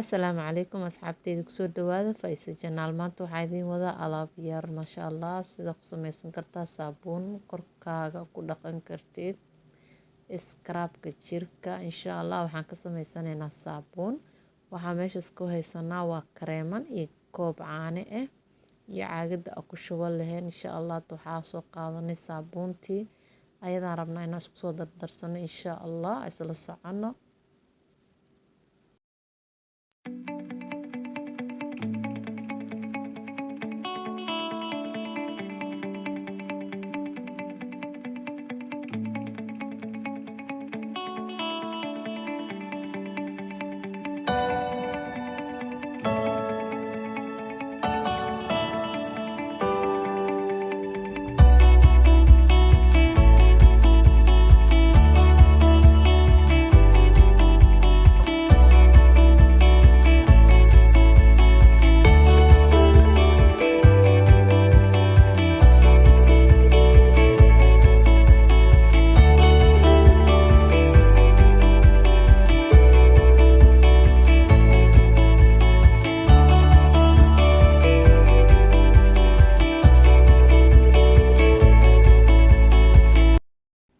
Asalaamu calaykum asxaabteyda, kusoo dhawaada Faisa Channel. Maanta waxaa idiin wadaa alaab yar, maasha Allah, sida ku sameysan kartaa saabuun korkaaga ku dhaqan kartid, scrubka jirka. Insha Allah waxaan ka sameysanaynaa saabuun. Waxaa meeshaas ku haysanaa waa kareeman iyo koob caano ah iyo caagada a ku shuban laheen. Insha Allah waxaa soo qaadanay saabuuntii, ayadaan rabnaa inaan isku soo dardarsano. Insha Allah isla socono.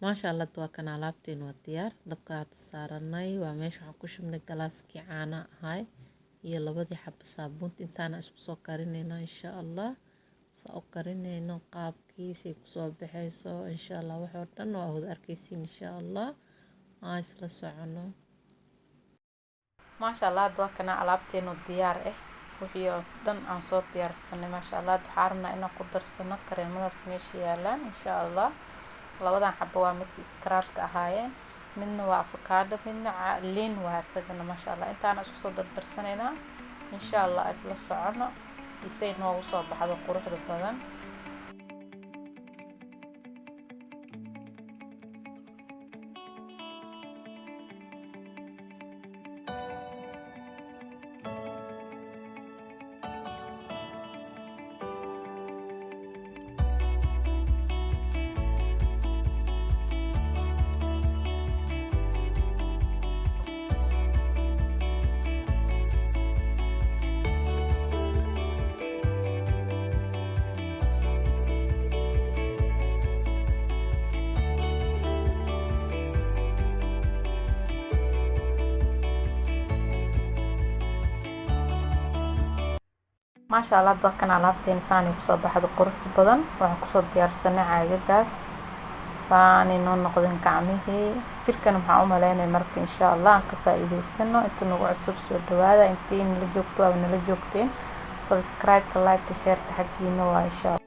Maasha Allah, waa kana alaabteen, waa diyaar. Dabka hadda saaranay waa meesha. Waxaan ku shubnay galaaskii caana ahay iyo labadii xabo saabuunta. Intaana isku soo karinayna. Insha Allah saa u karinayno, qaabkiisay kusoo baxayso, insha Allah waxoo dhan waa wada arkaysiin. Insha Allah aan isla socono. Maasha Allah, hadda waa kana alaabteenu diyaar ah, wixii oo dhan aan soo diyaarsanay. Maasha Allah, waxaa rabnaa inaan ku darsano kareemadaas meesha yaalaan. Insha Allah labadan xabo waa midka scrubka ahaayeen, midna waa avocado, midna liin waa isagana. Maasha Allah, intaana isku soo dardarsanaynaa. Insha Allah isla socono isay noogu soo baxdo quruxda badan. Maasha Allah, dadkan alaabteena saani kusoo baxda quruxda badan. Waxaan kusoo diyaarsanay caagadaas, saani noo noqdeen gacmihii, jirkana maxaa u maleynaya. Marka insha Allah aan ka faa'iideysano. Inta nagu cusub soo dhawaada, intii nala joogto waa nala joogteen. Subscribe-ka, like-ka, share-ta xaggiina waa, insha Allah.